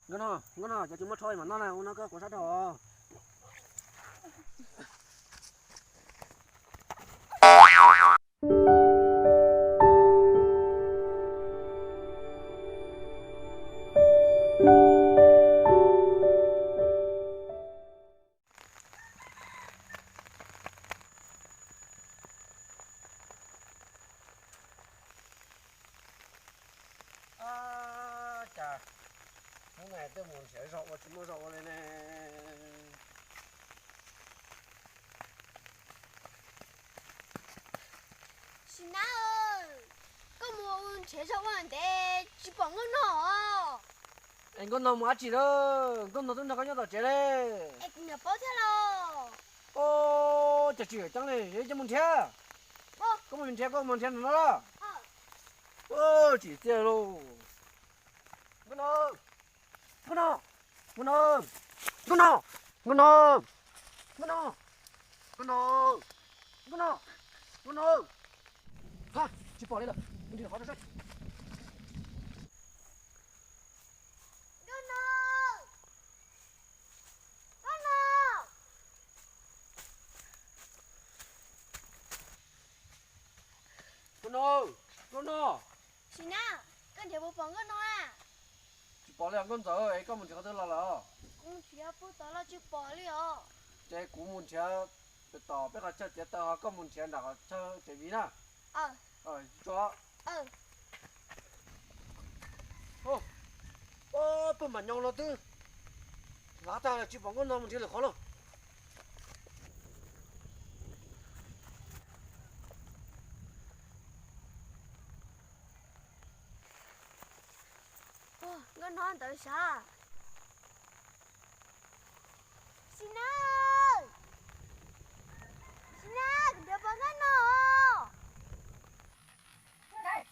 Nkauj Nog, Nkauj Nog, cov tsis muab rho mam noj na, ua no koj quav sab dhau. Ab, cas hnub no twb mus nrhiav zog ua tsis muaj zog ua li ne. Sim Nab, koj mus nrhiav zog ua ntev tsis pom Nkauj Nog os. Es Nkauj Nog mus dab tsi lawm? Nkauj Nog twb nrog koj nyob tom tsev li. Es kuv niam paub thiab los? Ub, cas tsis ceeb li, yog mus nrhiav. Koj mus nrhiav, koj mus nrhiav no los. Tsis txiaj lauj. Nkauj Nog, Nkauj Nog, Nkauj Nog, Nkauj Nog, Nkauj Nog, Nkauj Nog, Nkauj Nog, Nkauj Nog. Ha, tsis pom li lawm, mus nrhiav qhov no saib. Nkauj Nog, Nkauj Nog, Nkauj Nog, Nkauj Nog. Sim Nab, koj nrhiav puas pom Nkauj Nog a? Tsis pom li os Nkauj Ntxawm, es koj mus nrhiav qhov twg los lawm? Kuv nrhiav puag tod los tsis pom li os. Ces kuv mus nrhiav pem tom peb qhov chaw txiav taws, ho koj mus nrhiav nram qhov chaw tsev viv na. Tso. Pag mam nyoos los twb hlav tag lawm, tsis pom Nkauj Nog mus nrhiav lwm qhov lauj. Nkauj Nog ntawd sav. Sim Nab, Sim Nab, kuv nrhiav pom Nkauj Nog. Nkauj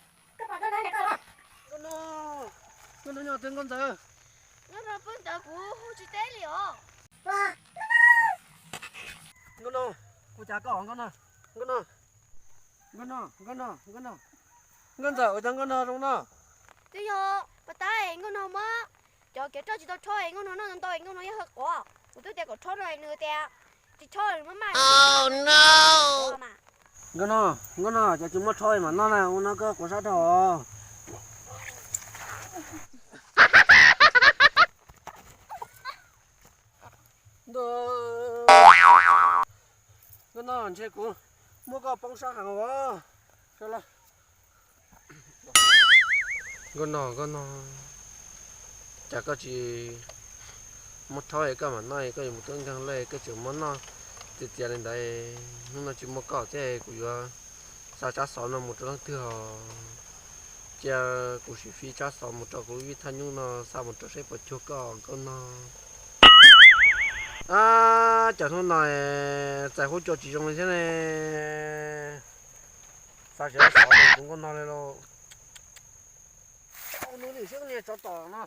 Nog, Nkauj Nog nyob twg Nkauj Ntxawm? Nkauj Nog puag ntawd kuv hu tsis teb li os. Nkauj Nog, ua cas koj Nkauj Nog? Nkauj Nog, Nkauj Nog, Nkauj Nog, Nkauj Nog. Nkauj Ntxawm, ua cas Nkauj Nog zoo no? Twb yog pas tab Nkauj Nog muab cov kev roj tsis tau rho es Nkauj Nog noj ntau es Nkauj Nog yeej hawv quav. Kuv twb tias kom rho no nws tias tsis rho muab maj. Nkauj Nog, Nkauj Nog, cov tsis muab rho mam noj na, ua no koj quav sab dhau. Nkauj Nog, ntshe kuv muab koj poob sab heev os. Nkauj Nog, Nkauj Nog, cas koj tsis muab rho es koj mam noj, koj yuav mus tuaj nkeeg lawm koj tseem muab noj txias txias li ntawd. Hnub no tsis muaj koj thiab kuv yuav xa tsab xov no mus rau leej twg os? Cia kuv sim fi tsab xov mus rau kuv lub vij thaj nyuj no xa mus rau saib puas cuag koj Nkauj Nog. Ab, cas hnub no txais huab cua tsis zoo li thiab ne. Xa tsis tau xov rau kuv Nkauj Nog li lauj. Ua nws lwm siab niag tsov tom no.